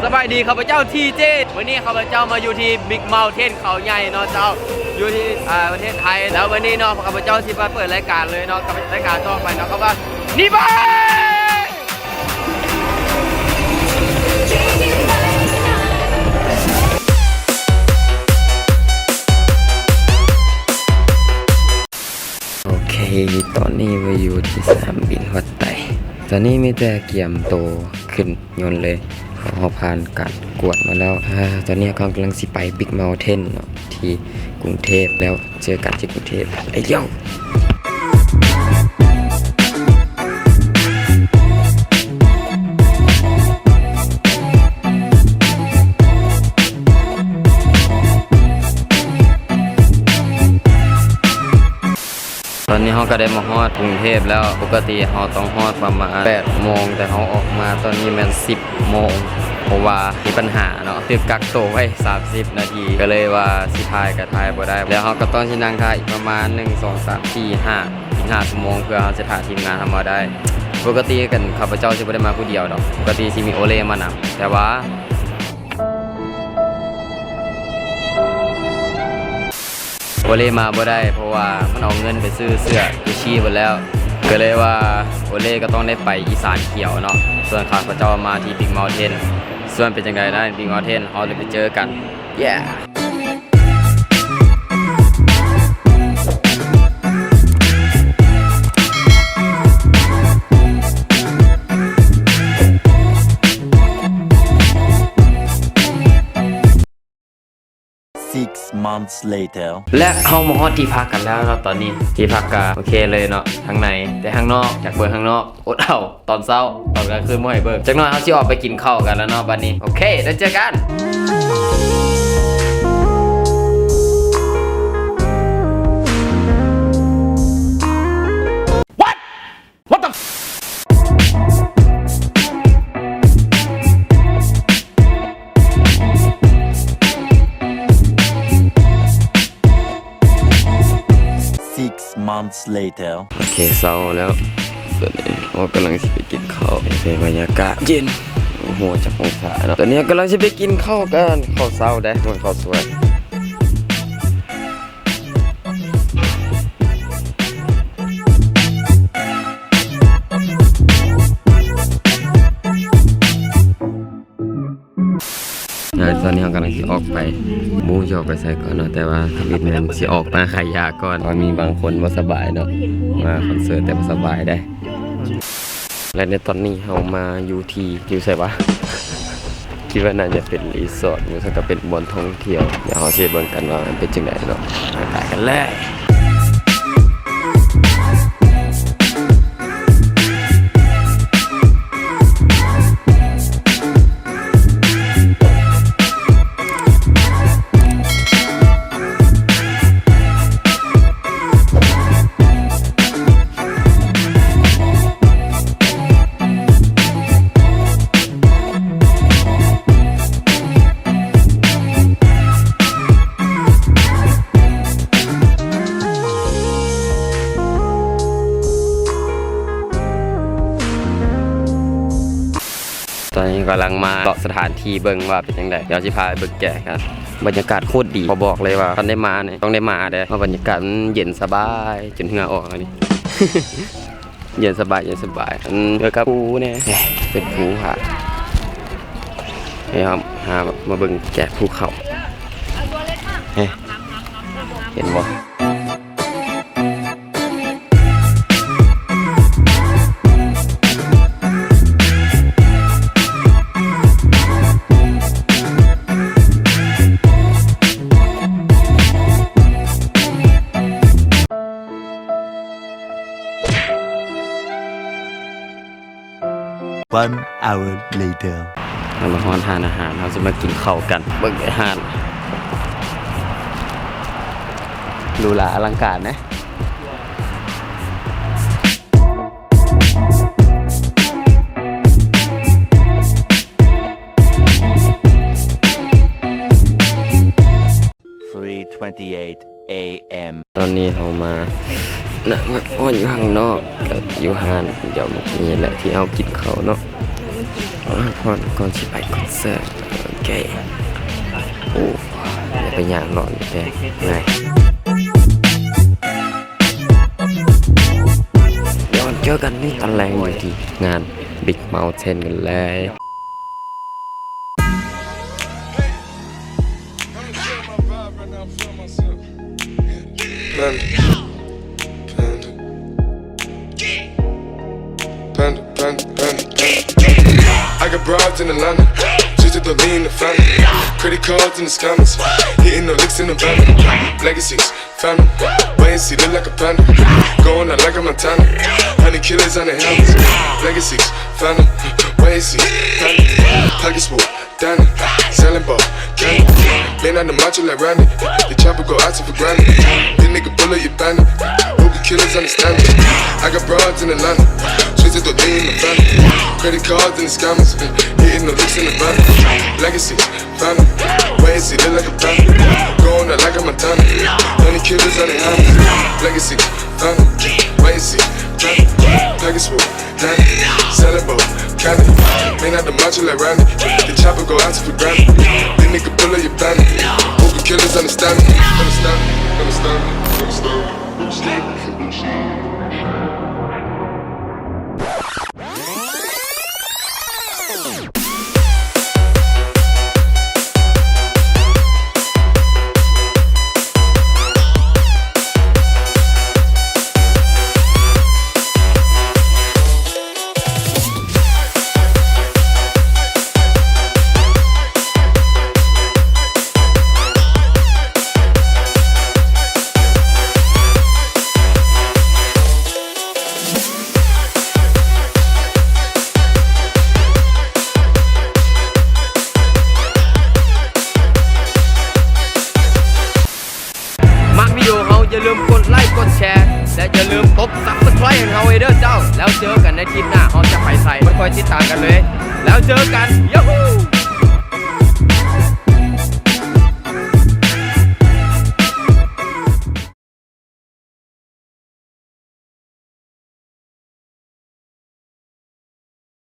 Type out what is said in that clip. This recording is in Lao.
ສະບາຍດີ ຂ້າພະເຈົ້າ ທີເຈ ມື້ນີ້ຂ້າພະເຈົ້າມາຢູ່ທີ່ Big Mountain ເຂົາໃຫຍ່ເນາະເຈົ້າ ຢູ່ທີ່ ອ່າ ປະເທດໄທ ແລ້ວມື້ນີ້ເນາະ ຂ້າພະເຈົ້າຊິມາເປີດລາຍການເລີຍເນາະ ກັບລາຍການຕໍ່ໄປເນາະ ຄຳວ່າ ນີ້ບາຍ. ໂອເຄ ຕອນນີ້ມາຢູ່ທີ່ສະໜາມບິນຮອດໄຕ ຕອນນີ້ມີແຕ່ກຽມໂຕຂຶ້ນຍົນເລີຍ ເພາະເຮົາຜ່ານການກວດມາແລ້ວ. ອາ ຕອນນີ້ເຮົາກຳລັງຊິໄປ Big Mountain ເນາະ ທີ່ກຸງເທບ ແລ້ວເຈີກັນທີ່ກຸງເທບ ໄປເລີຍ. ຕອນນີ້ເຮົາກໍໄດ້ມາຮອດກຸງເທບແລ້ວ. ປົກກະຕິເຮົາຕ້ອງຮອດປະມານແປດໂມງ ແຕ່ເຮົາອອກມາຕອນນີ້ແມ່ນສິບໂມງ ເພາະວ່າມີບັນຫາເນາະ ຖືກກັກໂຕໄວ້ສາມສິບນາທີ ກໍເລີຍວ່າຊິຖ່າຍກໍຖ່າຍບໍ່ໄດ້ ແລ້ວເຮົາກໍຕ້ອງຊິນັ່ງຖ້າອີກປະມານ ໜຶ່ງ ສອງ ສາມ ສີ່ ຫ້າ ອີກຫ້າຊົ່ວໂມງ ເພື່ອເຮົາຈະຖ້າທີມງານເຮົາມາໄດ້. ປົກກະຕິກັນ ຂ້າພະເຈົ້າຊິບໍ່ໄດ້ມາຜູ້ດຽວດອກ ປົກກະຕິຊິມີໂອເລມານຳ ແຕ່ວ່າ ໂອເລມາບໍ່ໄດ້ ເພາະວ່າມັນເອົາເງິນໄປຊື້ເສື້ອກຸດຊີໝົດແລ້ວ ກໍເລີຍວ່າໂອເລກໍຕ້ອງໄດ້ໄປອີສານຂຽວເນາະ. ສ່ວນຂ້າພະເຈົ້າມາທີ່ Big Mountain ສ່ວນເປັນຈັ່ງໃດໃນ Big Mountain ເຮົາໄດ້ໄປເຈີກັນ ເຢ້. Six months later. ແລະ ເຮົາມາຮອດທີ່ພັກກັນແລ້ວເນາະ ຕອນນີ້ທີ່ພັກກະໂອເຄເລີຍເນາະ ທາງໃນ ແຕ່ທາງນອກ ຢາກເບິ່ງທາງນອກ ອົດເອົາ ຕອນເຊົ້າ ຕອນກາງຄືນບໍ່ໃຫ້ເບິ່ງ. ຈັກໜ້ອຍເຮົາຊິອອກໄປກິນເຂົ້າກັນແລ້ວເນາະ ບັດນີ້. ໂອເຄ ແລ້ວເຈີກັນ. What the f- Six months later. ໂອເຄ ເຊົ້າແລ້ວ ຕອນນີ້ເຮົາກຳລັງຊິໄປກິນເຂົ້າ ເປັນບັນຍາກາດເຢັນ ໂອ້ໂຫ ຈັກອົງສາເນາະ. ຕອນນີ້ເຮົາກຳລັງຊິໄປກິນເຂົ້າກັນ ເຂົ້າເຊົ້າເດ້ ບໍ່ແມ່ນເຂົ້າສວຍ. ແລ້ວຕອນນີ້ເຮົາກຳລັງຊິອອກໄປ ບໍ່ຮູ້ຊິອອກໄປໃສກ່ອນເນາະ ແຕ່ວ່າທຳອິດແມ່ນຊິອອກມາຂາຍຢາກ່ອນ ເພາະວ່າມີບາງຄົນບໍ່ສະບາຍເນາະ ມາຄອນເສີດແຕ່ບໍ່ສະບາຍໄດ໋. ແລະໃນຕອນນີ້ເຮົາມາຢູ່ທີ່ ຢູ່ໃສວະ? ຄິດວ່າໜ້າຈະເປັນຣີສອດ ບໍ່ຊັ້ນກໍເປັນບ່ອນທ່ອງທ່ຽວ. ດຽວເຮົາຊິໄປເບິ່ງກັນວ່າມັນເປັນຈັ່ງໃດເນາະ ໄປກັນເລີຍ. ຕອນນີ້ກຳລັງມາເລາະສະຖານທີ່ເບິ່ງວ່າເປັນຈັ່ງໃດ ດຽວຊິພາໄປເບິ່ງແຈກັນ. ບັນຍາກາດໂຄດດີ ຂໍບອກເລີຍວ່າຄັນໄດ້ມານີ້ຕ້ອງໄດ້ມາເດ້ ເພາະບັນຍາກາດມັນເຢັນສະບາຍຈົນເຫື່ອອອກອັນນີ້. ເຢັນສະບາຍ ເຢັນສະບາຍ ອັນ ເອີ ກັບພູແດ່ ເປັນພູຜາ. ເຮົາຫາມາເບິ່ງແຈກພູເຂົາ ເຫັນບໍ່? One hour later. ເຮົາມາຮອດຮ້ານອາຫານ ເຮົາຊິມາກິນເຂົ້າກັນ. ເບິ່ງແຕ່ຮ້ານ ຫຼູຫຼາອະລັງການນະ. Three twenty-eight a.m. ຕອນນີ້ເຮົາມານັ່ງພັກຜ່ອນຢູ່ຂ້າງນອກ ກັບຢູ່ຮ້ານດຽວເມື່ອກີ້ນີ້ແຫຼະ ທີ່ເຮົາກິນເຂົ້າເນາະ. ພັກຜ່ອນກ່ອນຊິໄປຄອນເສີດ. ໂອເຄ. ໂອ້ ໄດ້ໄປຍ່າງເລາະຢູ່ແຕ່ໄກ. ດຽວເຈີກັນໃນຕອນແລງຢູ່ທີ່ງານ Big Mountain ກັນເລີຍ. Panda. Panda. Panda, panda, panda, panda. I got broads in Atlanta, just to lean the family. Credit cards in the scammers, hitting the licks in the van. Legacies, family, why is he look like a panda? Going out like a Montana, honey killers on the helmets. Legacies, family, why is he panda? Pockets full. Danny, selling ball, candy. Man, I'm the macho like Randy. The chopper go out for granted. This nigga pull up your bandit. Hope the killers understand me. I got broads in Atlanta. Twisted the lean in the family. Credit cards and the scammers. Hitting the licks in the van. Legacy, family. Why is he look like a panda? Going out like a Montana. Honey killers on the helmets. Legacy, family. Why is he family? Pockets full. Danny, selling ball, candy. Man, I'm the macho like Randy. The chopper go out for granted. This nigga pull up your bandit. Hope the killers understand me. Understand me, understand me, understand me, understand me. ມັກວິດີໂອເຮົາ ຢ່າລືມກົດໄລ ກົດແຊ ແລະ ຢ່າລືມກົດ Subscribe ໃຫ້ເຮົາເດີເຈົ້າ. ແລ້ວເຈີກັນໃນທຣິບໜ້າ ເຮົາຈະໄປໃສ ມາຄອຍຕິດຕາມກັນເລີຍ. ແລ້ວເຈີກັນ Yahoo!